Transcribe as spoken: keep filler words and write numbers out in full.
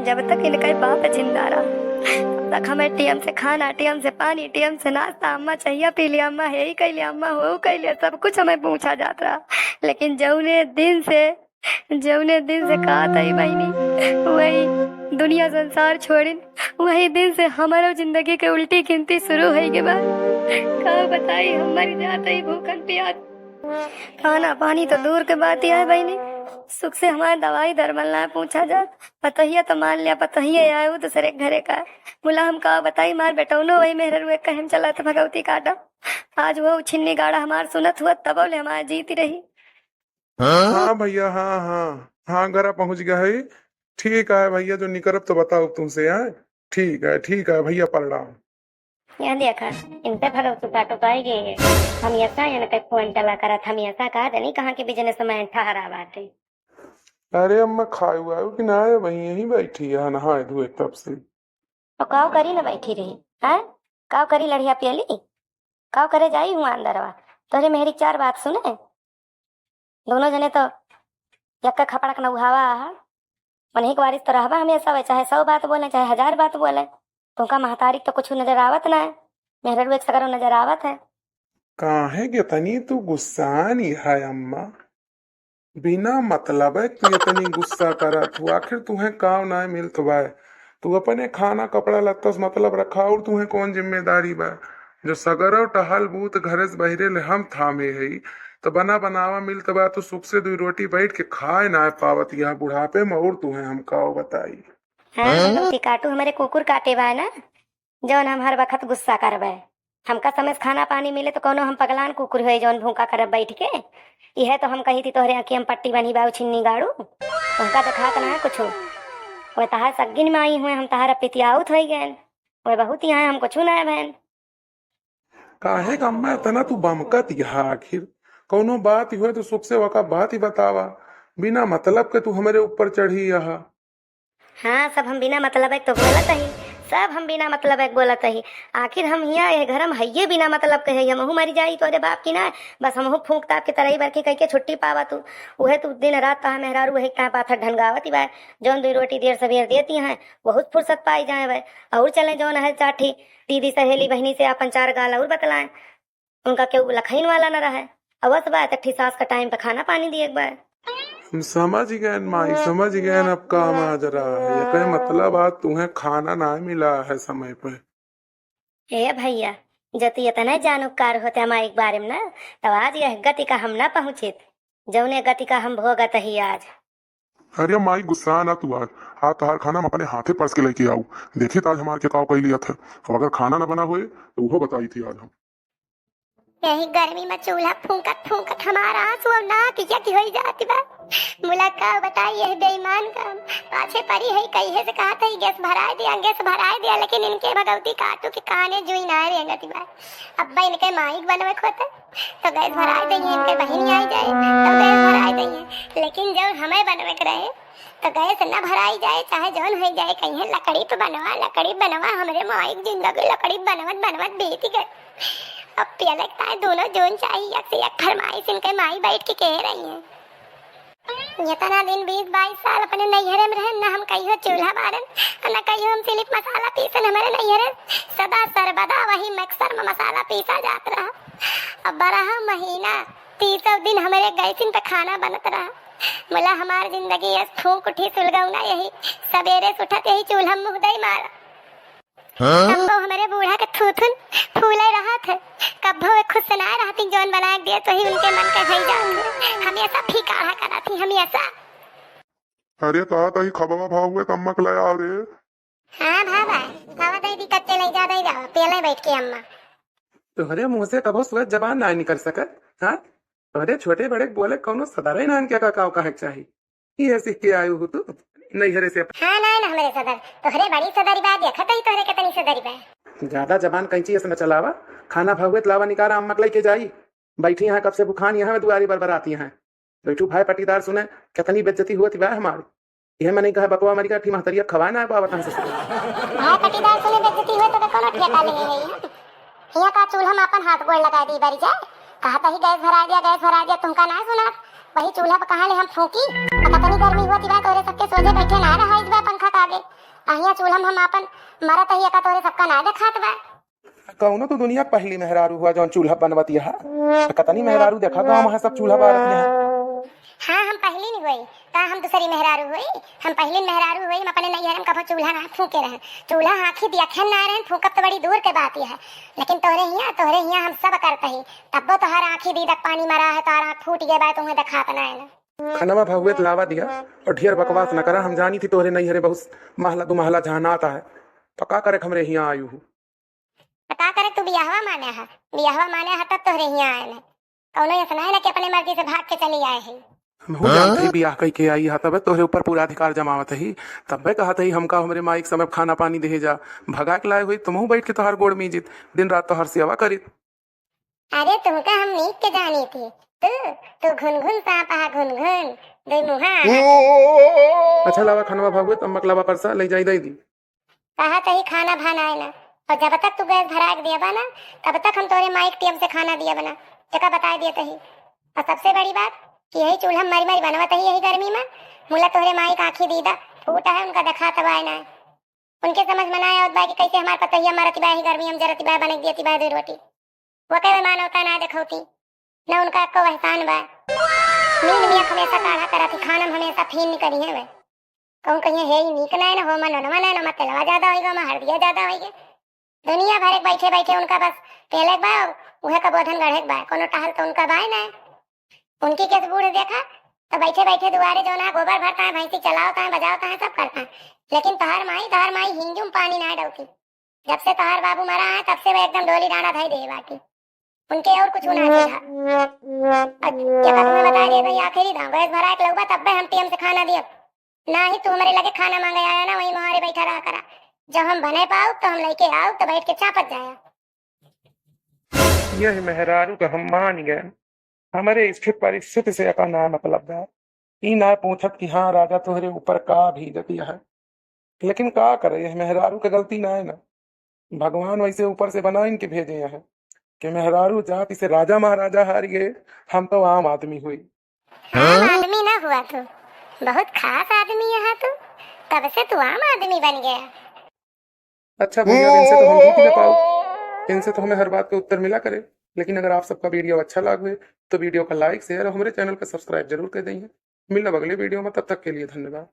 जब तक इनका बाप जिंदा रहा, तब तक हमें टेम से खाना, टेम से पानी, टेम से नाश्ता, अम्मा चाहिए पी लिया, अम्मा हे ही कैले, अम्मा हो कैले, सब कुछ हमें पूछा जात रहा। लेकिन जौने दिन से, जौने दिन से कहा था बहिनी, वही दुनिया संसार छोड़िन, वही दिन से हमारो जिंदगी के उल्टी गिनती शुरू होइ गए बा। का बताई, हम मर जात ही भूखन प्यास। खाना पानी तो दूर के बात ही है बहिनी, सुख से हमारे दवाई दरमल ना पूछा जात। पतोहिया तो मान लिया, पतोहिया आए वो दूसरे के घरे का। मुला हम का बताई, मार बेटौनो वही मेहररुए कहे हम चला तो भगवती काटा। आज वो छिन्नी गाड़ा हमार सुनत हुआ, तब ले हमार जीती रही। हाँ भैया, हाँ, हाँ, हाँ, घरा पहुँच गया है। ठीक है भैया, जो निकरब तो बताओ तुमसे, हाँ? ठीक है, ठीक है भैया, प्रणाम। यह देखा, इनसे भगवती काटो पाई गई है। हम ऐसा इनके फोन चला करत, हम ऐसा कहा जानी कहाँ के businessman ठहरा बाटे। अरे अम्मा, खाऊ आऊ कि ना है? वहीं यहीं बैठी है, नहाए धोए तब से। तो काव करी ना बैठी रही, हैं? काव करी लड़िया पियली? काव करे जाई हुआ अंदरवा? तोहरे मेहरी चार बात सुने। दोनों जने तो यक्का खपड़क न उहावा आहा। मनही के वारिस तो रहबा हमेशा, वह चाहे सौ बात बोले, चाहे हजार बात बोले। तुमका महतारी के तो कुछ नजर आवत ना है। मेहररुए के सगरो नजर आवत है। काहे के तनी तू गुस्सानी है अम्मा? बिना मतलब है तू इतनी गुस्सा करत हो, आखिर तुहें काव नाय मिलत बा? तू अपने खाना, कपड़ा, लत्ता से मतलब रखा, और तुहें कौन जिम्मेदारी बा? जो सगरो टहल बूत घरे से बहिरे ले हम थामे हई, तो बना बनावा मिलत बा, तू सुख से दुई रोटी बैठ के खाए नाय पावत, यह बुढ़ापे में और तुहें हम काव बताई। हाँ, हाँ? गलती काटू हमरे कुकुर काटे बा ना, जौन हम हर बखत गुस्सा करबे। हमका समय से खाना पानी मिले तो कौनो हम पगलान कुकुर होए जौन भूखा करब बैठ के। इहे तो हम कही थी तोहरे आँखी हम पट्टी बनी बाऊ छिन्नी गाड़ू। तुमका देखात ना है कुछो। वह तहार सग्गिन माई हुए हम तहार पितियाउत होई गए। वह बहुत यहाँ हम कुछू ना भैन। काहे का अम्मा इतना तू बमकत यहाँ आखिर? कौनो बात हुए तो सुख से वका बात ही बतावा। बिना मतलब के तू हमरे ऊपर चढ़ी यहाँ। हाँ, सब हम बिना मतलब के तो बोलत ही, सब हम बिना मतलब के बोलत ही। आखिर हम हियाँ एह घर में हइये बिना मतलब के है, हमहू मरी जाई तोरे बाप की ना, बस हमहू फूंक ताप के तरई बरखी कह के छुट्टी पावा तू। उहे तू दिन रात तहा मेहरारू वही तहा पाथर ढनगावत ही बा, जौन दुई रोटी देर सबेर देती हैं, बहुत फुर्सत पाई जाए बा। और चले जौन है चार ठी दीदी सहेली बहिनी से आपन चार गाल और बतलाएं। उनका केहू लखइन वाला न रहे। अवस बा, एक ठे सास का टाइम पे खाना पानी दिए के बा। हम समझ गए माई, समझ गए अब का माजरा है। ये कहे मतलब आज तुम्हें खाना ना मिला है समय पे। ए भैया, जति इतने जानकार होते हमारे बारे में ना, तब आज यह गति का हम ना पहुँचित, जौने गति का हम भोगत ही आज। अरे माई, गुस्सा ना तू आज। आज तहार खाना हम अपने हाथे परस के लेके आऊ। देखी त आज हमार के काव कई लियत है। अब अगर खाना ना बना होए, तो उहो बताई थी आज हम। यही गर्मी में चूल्हा फूंकत फूंकत हमार आंसू अब नाक यक होई जात बा। मुला का बताई यह बेईमान का। पाछे परी है, कहिए से कहत है, "गैस भराए दिया, गैस भराए दिया," लेकिन इनके भगवती काटू के काने जुई ना रेंगत बा। अब इनके माइक बनवे खोते। तो गैस भराए दइहें, इनके बहिनी आई जाए, तो गैस भराए दइहें। लेकिन जब हमें बनवे के रहे, तो गैस न भराई जाए, चाहे जौन होइ जाए, कहिए, "लकड़ी पे बनवा, लकड़ी बनवा।" हमरे माई के जिंदगी लकड़ी बनवत बनवत बीत गए। अब पियले के ताए दोनों जौन चाहिए, एक से एक फरमाइश इनके माई बैठ के कह रही हैं। इतना दिन, बीस बाईस साल अपने नैहरे में रहन, न हम कहियो चूल्हा बारन, न कहियो हम सिलिप मसाला पीसन। हमारे नैहरे सदा सर्वदा वही मिक्सर में मसाला पीसा जात रहा। अब बारह महीना, तीसों दिन हमारे गैसिन पे खाना बनत रहा। मुला हमार जिंदगी अस फूंक उठी सुलगौना यही, सबेरे से उठत यही चूल्हा में मुंह दई मारा। हाँ? कब्बो हमरे बूढ़ा के थूथुन फूले रहत है, कब्बो वे खुश से ना रहती, जौन बना के दिए तो ही उनके मन के भई जात है। हमेशा फीका रहा करत ही, हमेशा। अरे का तही खबवा भाव हुए कम्मा के लाया रे। हाँ भावा, खावा दे दी कच्चे ले जा दे जावा, पेले बैठ के अम्मा। तोहरे मुंह से कबो स्वस्थ जबान ना निकल सकत, हाँ? तोहरे छोटे बड़े के बोले कौनो सदरे ना इनके का काव कहे के चाही। ये सीख के आयु हो तू नैहरे से। हाँ, ना, ना, हमरे सदर। तोहरे बड़ी सदरी बा, देखत ही तोहरे कितनी सदरी बा। ज्यादा जबान कैंची ऐसे न चलावा। खाना भगवे त लावा निकारा, अम्मा के लेके जाई। बैठी यहाँ कब से भुखान, यहाँ में दुआरी बरबराती हैं। बैठू भाई पट्टीदार सुने, कितनी बेइज्जती हुआ थी बा हमारी। यह मैं नहीं कहा बकवा मरी का, ठी महतरिया खवाए ना पावत हम ससुर। भाई पट्टीदार सुने बेइज्जती हुए तो कोनो ठेका ले है। हिया का चूल्हा में अपन हाथ गोड़ लगा दी बारी जाए। कहा तही गैस भरा दिया, गैस भरा दिया, तुमका ना सुना। वही चूल्हा पे कहाँ ले हम फूंकी? और कितनी गर्मी हुआ थी बा, तोरे सबके सोझे बैठे ना रहा इस बार पंखा का आगे। अहिया चूल्हा में हम आपन मरत ही, एका तोहरे सबका ना देखात बा। कौनो तो दुनिया के पहली मेहरारू हुआ जौन चूल्हा बनवत यहा। कतनी मेहरारू देखा गाँव में सब चूल्हा बारत यहा। हाँ, हम पहली नहीं हुई, का हम दूसरी मेहरारू हुई? हम पहली मेहरारू हुई, हम अपने नैहर में कभो चूल्हा ना फूके रहन। चूल्हा आँखी दिया खेन ना रहन, फूकब तो बड़ी दूर के बात यह है। लेकिन तोहरे हिया, तोहरे हिया हम सब करत ही, तब्बो तोहर आँखी दीदक पानी मरा है, तोहर आँख फूट गए बा, तुम्हें देखात ना है ना। खनवा भगवे त लावा दिया और ढेर बकवास न करा। हम जानी थी तोहरे नैहरे बहुत महला दो महला जहानात है, तो का करे हमरे हिया आयु हूँ? तो का करे तू बियाहवा माने है? बियाहवा माने है तब तोहरे हिया आए ने। कौनो ऐसा है ना कि अपने मर्जी से भाग के चली आए है। हम हो जानत ही बियाह कई के आई है, तबे तोहरे ऊपर पूरा अधिकार जमावत ही। तबे कहत ही हमका हमरे माई के समय खाना पानी देहे जा, भगा के लाए हुई तुमहू बैठ के तोहार गोड़ मीजित, दिन रात तोहार सेवा करित। अरे तुमका हम नीक के जानी थी, तू, तू घुनघुन सांप हा, घुनघुन, दुई मुहा हा। अच्छा लावा खनवा भगवे, तम्बक लावा परसा, ले जाई दे दी। कहा तही खाना भाना है ना, और जब तक तू गैस भरा के दिया बा ना, तब तक हम तोरे माइक टेम से खाना दिया बना, तेका बताए दिया तही। और सबसे बड़ी बात कि यही चूल्हा मरी मरी बनवत ही यही गर्मी में, मुला तोरे माइक आँखी दीदा फूटा है, उनका देखा तबाय ना है। उनके समझ में ना आवत बा कि कैसे हमार पतोहिया मरत बा, यही गर्मी हम जरत बा, बने दियत बा दो रोटी। वो कहे मानवता ना देखौती, ना उनका एको एहसान बा। नींद में हमेशा काढ़ा करत ही, खाना में हमेशा फीन निकली है वे। कहूँ कहिए हे ही नीक ना है ना, हो मन नमन है ना, मा तेलवा ज्यादा होइगा, मा हरदिया ज्यादा होइगा। दुनिया भर एक बैठे बैठे उनका बस तेले बा, उहे का बोधन गढ़े बा, कोनो टहल तो उनका बाय ना। उनकी केस बूढ़ देखा, तो बैठे बैठे दुआरे जो ना गोबर भरता है, भैंसी चलावता है, बजावता है, सब करता है। लेकिन तोहार माई, तोहार माई हिंजू में पानी ना डलती। जब से तोहार बाबू मरा है, तब से वो एकदम डोली डांडा धई दे बाटी। उनके और कुछ ना चाहिए। अच्छा, क्या बात मैं बता दे भाई, आखिरी दाम गैस भरा के लउबा, तब हम टेम से खाना दियब। ना ही तू हमरे लगे खाना मांगे आया ना, वहीं मोहरे बैठा रहा करा। जब हम बने पाउब, तो हम लेके आउब, तो बैठ के चापत जाया। यह मेहरारू का हम मान गए। हमरे स्थिति परिस्थिति से एका ना मतलब बा। ई ना पूछत कि हाँ राजा तोहरे ऊपर का बीतत है। लेकिन का करे, यह मेहरारू के गलती ना है ना। भगवान वैसे ऊपर से बनाइन के भेजे हैं कि मेहरारू जाति से राजा महाराजा हार गए, हम तो आम आदमी हुई। आम आदमी ना हुआ तू, बहुत खास आदमी है तू, तब से तू आम आदमी बन गया। अच्छा भैया, इनसे तो हम जीत ना पाओ, इनसे तो हमें हर बात का उत्तर मिला करे। लेकिन अगर आप सबका वीडियो अच्छा लागे तो वीडियो का like, share और हमारे चैनल का subscribe जरूर कर देंगे। मिलब अगले वीडियो में, तब तक के लिए धन्यवाद।